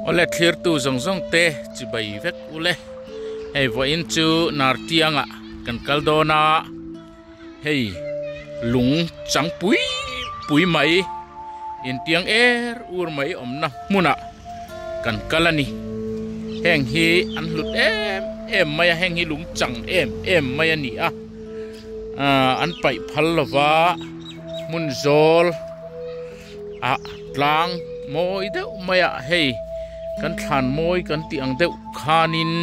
Awle thlirtu zawng zawng te chibai vek ule hei vawiin chu Nartianga kan kal dawn a hei lung chang pui pui mai intiang er ur mai awmna hmunah kan kal a ni heng hi an hlut em em mai a heng hi lung chang em em mai a ni a ah an paih phal lova hmun zawl ah tlang mawi deuh mai ah hei kan thlan mawi kan tih ang deuh khanin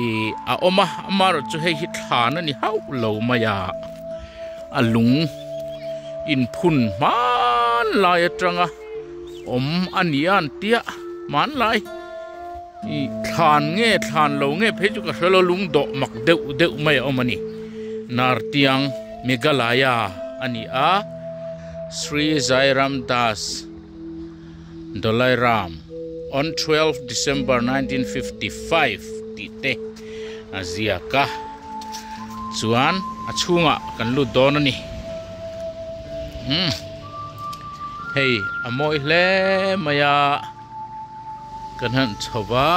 ih a awm a amaherawh chu hei hi thlan a ni hauh lo mai a a lung inphun hmanlai atanga awm a ni a an tia hmanlai ih thlan nge thlan lo nge phei chu ka hre lo lung dawh mak deuh deuh mai a awm a ni Nartiang Meghalaya a ni a. Sri Jairam Das Dolairam on 12 December 1955 tih te a ziak a, chuan a chhungah kan lut dawn a ni. Umm hei a mawi hle mai a, kan han chho va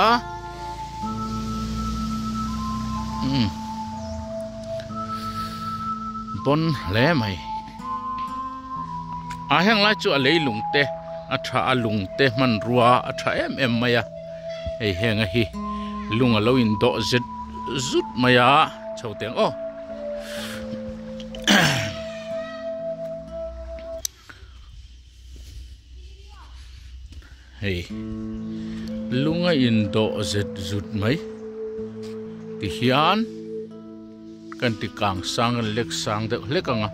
umm pawn hle mai. A heng lai chu a leilung te a tha a lung te hmanrua a tha em em mai a hei henga hi lung a lo in dawh zet zut mai a chho teh ang aw. Hei lung a in dawh zet zut mai ti hian kan ti kang sang kan lek sang deuh hlek ang a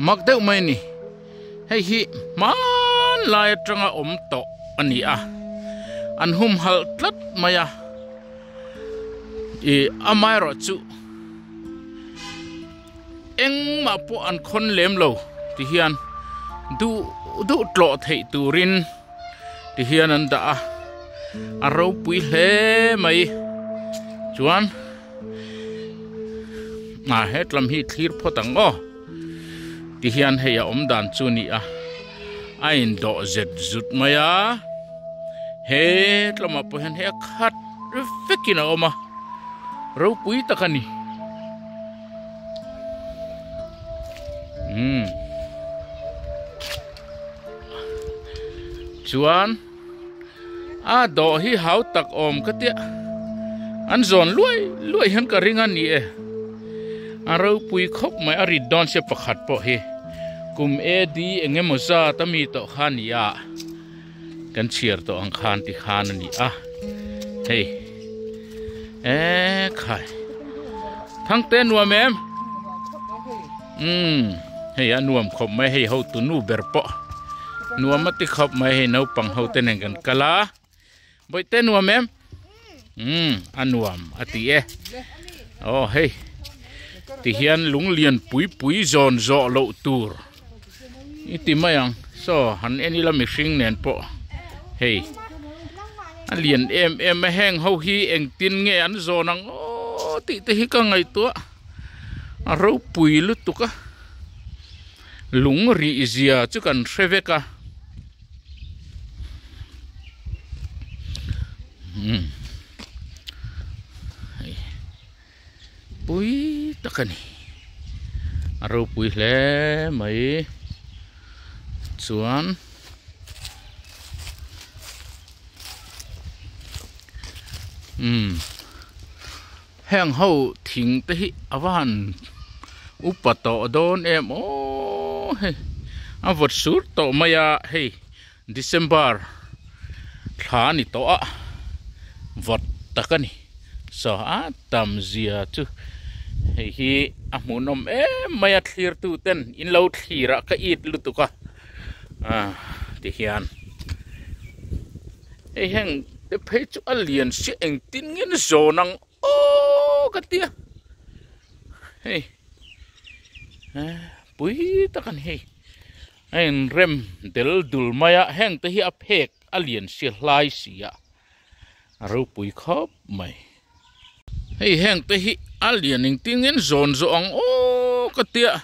mak deuh mai a ni hei hi hmanlai atanga awm tawh a ni a an humhalh tlat mai a ih amaherawhchu. Engmah pawh an khawn lem lo ti hian duh duh tlawh theih turin ti hian an dah a, a ropui hle mai chuan ah hetlam hi thlir phawt ang aw ti hian hei a awm dan chu a ni a, a indawh zet zut mai a, hetlamah pawh hian hei a khat vekin a awm a, ropui tak a ni. Umm chuan a dawh hi hau tak awm ka tia an zawn luai luai hian ka ring a ni e a ropui khawp mai a rit dawn sia pakhat pawh hi kum AD eng emaw zat ami tawh kha a ni a kan chhiar tawh ang khan ti khan a ni a hei e khai thangte nuam em umm hei a nuam khawp mai hei ho tu nu ber pawh nuam a ti khawp mai hei naupang ho te nen kan kal a bawihte nuam em umm a nuam a ti e aw hei ti hian lung lian pui pui zawn zawh loh tur. I ti mai ang saw han en ila mihring nen pawh hei a lian em em a heng ho hi engtin nge an zawn ang aw tih te hi ka ngaihtuah a ropui lutuk a lung rih zia chu kan hre vek a umm hei. Pui tak a ni a ropui hle mai chuan umm heng ho thing te hi a va han upa tawh dawn em aw hei a vawt sur tawh mai a hei. December thla a ni tawh a, vawt tak a ni. Saw a tam zia chu hei hi a hmuhnawm em mai a thlir tu ten in lo thlir ah ka it lutuk a ah ti hian hei heng te phei chu a lian si engtin nge ni zawn ang aw ka tia hei pui tak a ni hei. A inrem del dul mai a, heng te hi a phek a lian si hlai si a, a ropui khawp mai. Hei heng te hi a lian engtin nge zawn zawh ang aw ka tia,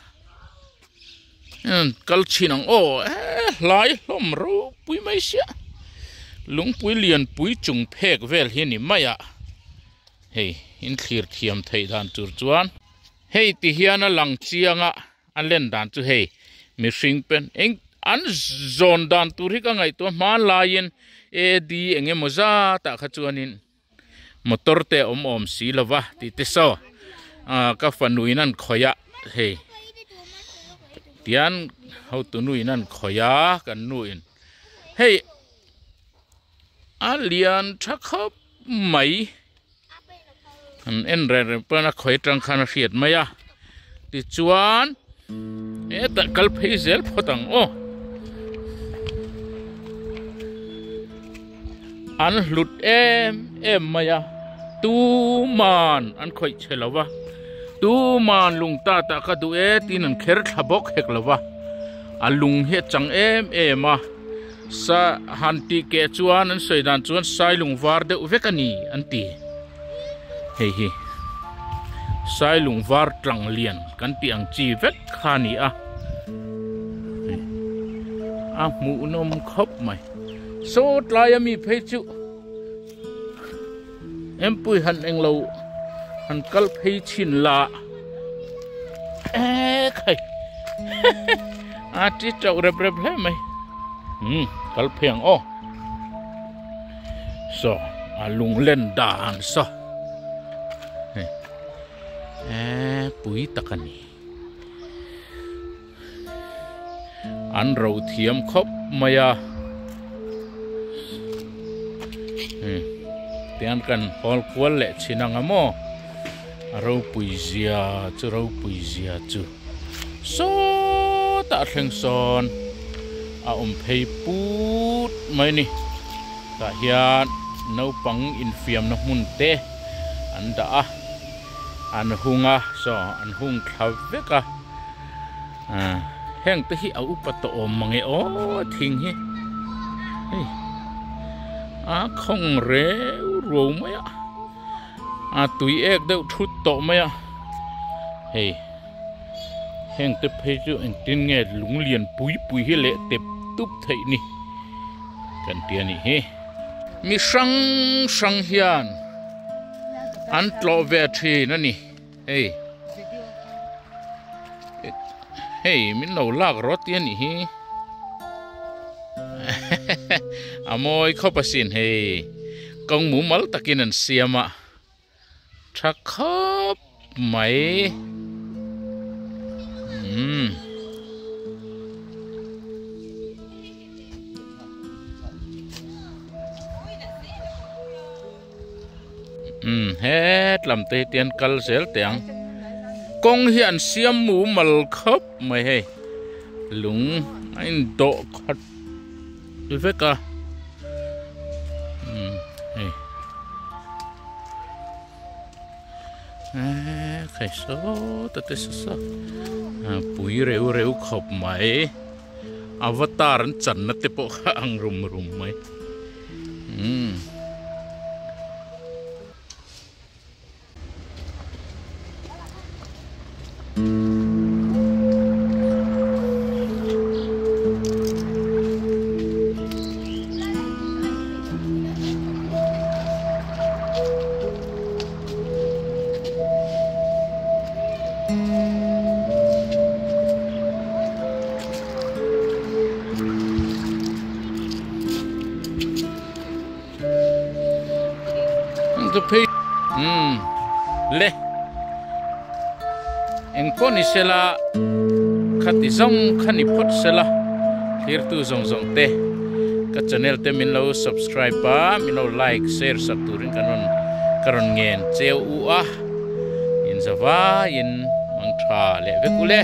kal chhin ang aw e hlai hlawm ropui mai sia. Lungpui lianpui chung phek vel hi a ni mai a, hei in thlir thiam theih dan tur chuan hei ti hian a lang chiang a, a len dan chu hei mihring pen eng an zawn dan tur hi ka ngaihtuah hmanlaiin AD eng emaw zatah kha chuanin motor te a awm awm si lo va tih te saw ah ka fanuin an khawih a hei tian hotu nuin an khawih a kan nuin hei a lian tha khawp mai an en reng reng pawn a khawih atang khan a hriat mai a tichuan hetah kal phei zel phawt ang aw an hlut em em mai a tuman an khawih che lo va tuman lung ta tah ka duh e tiin an kher thla bawk hek lo va a lung hi a chang em em a sa han tih keh chuan an sawi dan chuan sai lung var deuh vek a ni an ti hei hi sai lung var tlang lian kan tih ang chi vek kha a ni a a hmuhnawm khawp mai saw tlai a mi phei chu Empui han englo han kal phei chhin la e khai a ti chauh rep rep hle mai um kal phei ang aw saw a lunglen dan saw hei e pui tak a ni an ro thiam khawp mai a tian kan hawl kual leh thin ang a maw a ropui zia chu ropui zia chu sawtah thleng sawn a awm phei put mai a ni tah hian naupang infiamna hmun te an dah a. An hung a saw an hung thla vek a ah heng te hi a upa tawh awm mange aw thing hi hei a khawng reu ruau mai a a tui ek deuh thut tawh mai a hei heng te phei chu engtin nge lung lian pui pui hi leh tep tup theih ni kan ti a nih hi mi hrang hrang hian. An tlawh ve thin a ni hei hei min lo lak rawt tih a nih hi a mawi khawp asin hei kawng mumal takin an siam a tha khawp mai umm. Umm hetlam te hi tian kal zel teh ang kawng hi an siam mumal khawp mai hei lung a in dawh khat vek a umm hei eee khai sawta te sa sa pui reu reu khawp mai avatar an channa te pawh kha ang rum rum mai. Umm. Umm le eng pawh ni sela khati zawng kha ni phawt sela thirtu zawng zawng te ka channel te min lo subscribe a min lo like share sak turin kan rawn ka rawn ngen cheu u a in zavaiin mang tha leh vek u le.